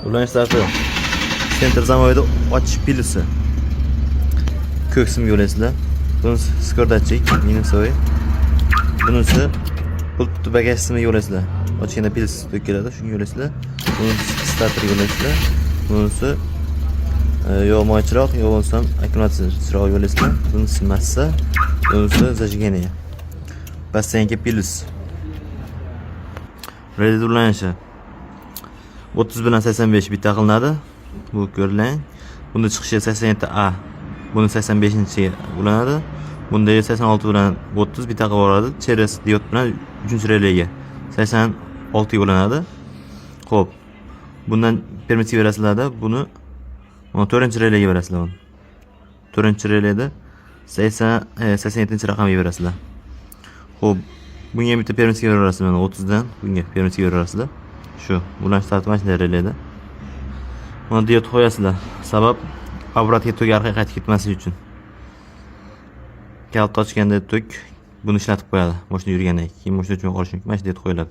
Ulanish tartibi. Центр замок da ochish plusi. Ko'k simga ulaysizlar. Bunisi скор датчик, минусовый. Bunisi pult bagaj simiga ulaysizlar. Ochganda plyus tok keladi, shunga ulaysizlar. Bunisi starterga ulaysizlar. Bunisi yo moy chiroq, yo bo'lmasam akkumulyator chirog'iga ulaysizlar. Bunisi massa, bunisi зажигание. Постоянка plyus. Relyada ulanishi. 30 bilan 85 bitta qilinadi. Bu ko'rilang. Bunda chiqishi 87 A. Buni 85 ulanadi. Bunda 86 bilan 30 bitta qilib yuboradi. Через diod bilan 3-relega 86 ga ulanadi. Xo'p. Bundan permissiya berasizlarda, buni mana 4-relega berasizlar buni. 4-releda 80 87 raqamga berasizlar. Xo'p, bunga bitta permissiya berasizlar, mana 30 dan bunga permissiya berasizlar. Shu, ulanish tartibi mana shunday releda. Buni diod qo'yasizlar. Sabab обратка tok orqaga qaytib ketmasligi uchun. Kalit ochganda tok buni ishlatib qo'yadi. Mashina yurgandan keyin mashina o'chmay qolishi mumkin. Mana shu diod qo'yiladi.